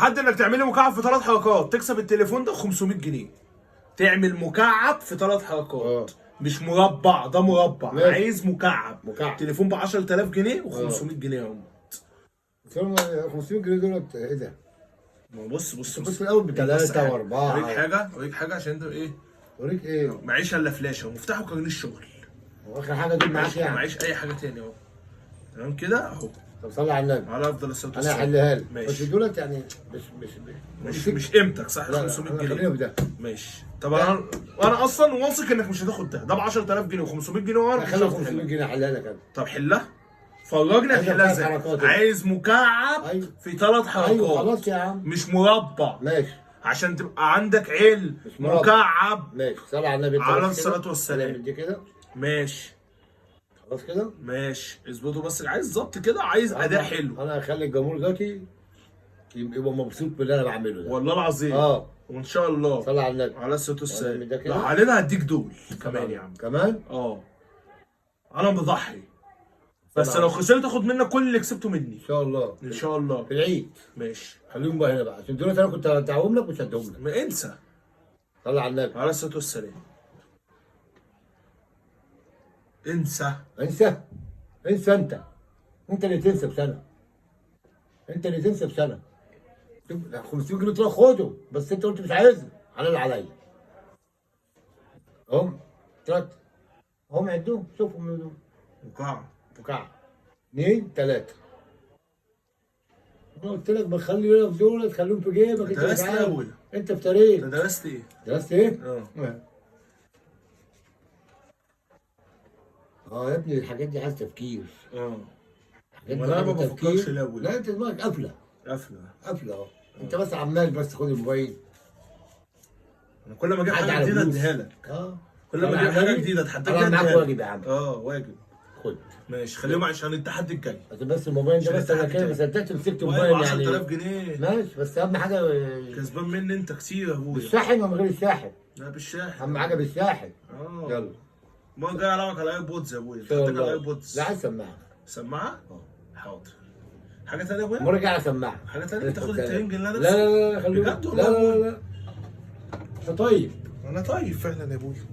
تحدي انك تعملي مكعب في 3 حركات تكسب التليفون ده 500 جنيه. تعمل مكعب في 3 حركات. مش مربع، ده مربع. ماشي. عايز مكعب. مكعب. تليفون ب 10000 جنيه و500 جنيه اهو. بس هم 500 جنيه دولت ايه ده؟ ما بص بص كنت بص في الاول بس بثلاثة حاجة. واربعة. اوريك حاجة، اوريك حاجة عشان انت ايه؟ اوريك ايه؟ معيش الا فلاشه ومفتاح وكارنيه الشغل. واخر حاجة دول معاك يعني؟ معيش اي حاجة تاني اهو. تمام كده اهو. طب صلي على النبي. على افضل الصلاة انا والسلام. هحلها لك. ماشي. بس دولت يعني مش مش قيمتك صح؟ لا، لا، 500 أنا جنيه. خلينا في ده. ماشي. طب انا اصلا واثق انك مش هتاخد ده، ده ب 10000 جنيه و500 جنيه وانا مش خلي هتاخد 500 حلها. جنيه احلها لك انا. طب حلها، فرجني عايز هتحلها ثلاث ازاي. حركات. عايز مكعب أيوة. في 3 حركات. ايوه خلاص يا عم. مش مربع. ماشي. عشان تبقى عندك علم. مش مربع. مكعب. ماشي صلي على النبي. على بس كده. الصلاة والسلام. نعمل دي كده. ماشي خلاص كده. ماشي اظبطه، بس عايز ظبط كده، عايز اداء حلو. انا هخلي الجمهور دلوقتي يبقى مبسوط باللي انا بعمله ده. والله العظيم. وان شاء الله. صلي على النبي. على الصلاة والسلام. ونعمل ده كده. لو علينا هديك دول كمان يا عم. كمان؟ انا بضحي، بس لو خسرت اخد منك كل اللي كسبته مني. ان شاء الله. ان شاء الله في العيد. ماشي. خليهم بقى هنا بقى عشان دول انا كنت هدعهم لك مش هديهم لك. ما انسى. صلي على النبي. على الصلاة والسلام. انسى. انسى. انسى انت. انت اللي تنسى بسنة. انت اللي تنسى بسنة. شوف 500 جنيه تروح خده، بس انت قلت مش عايزه، حلال عليا. هم ثلاثة هم عدوهم، شوفهم دول. مكعب. مكعب 2 3. انا قلت لك بخلي بالك دول تخليهم في جيبك. انت درست مش ايه يا عارف. ابويا؟ انت افتريت. انت درست ايه؟ درست ايه؟ يا ابني الحاجات دي عايز تفكير. الحاجات دي وانا ما عايزة بفكرش تفكير. الاول. لا انت دماغك قافله. قافله. قافله اهو. انت بس عمال بس خد الموبايل. انا كل ما اجيب عدى حاجة على جديدة فلوس. اديها لك. كل ما اجيب حاجة جديدة اتحداك انا معاك اديها لك. واجب يا عم. واجب. خد. ماشي خليهم عشان التحدي الجاي. عشان بس الموبايل ده، عشان بس انا التحدي كده ما الجاي. صدقت مسكت موبايل موبايل ب يعني. 10000 جنيه. ماشي بس اهم حاجة كسبان مني انت كتير يا ابويا. بالشاحن ولا من غير الشاحن؟ لا بالشاحن. اهم حاجة بالشاحن. يلا. المرة الجاية العبك على AirPods يا ابويا. ان شاء اتحداك على الله. AirPods. لا عايز سماعه. سماعه؟ حاضر. حاجة ثانية يا ابويا؟ المرة الجاية على سماعه. حاجة ثانية؟ تاخد الترنج اللي انا لا لا لا لا خليهم. بجد لا والله لا لا لا. انت طيب. انا طيب فعلا يا ابويا.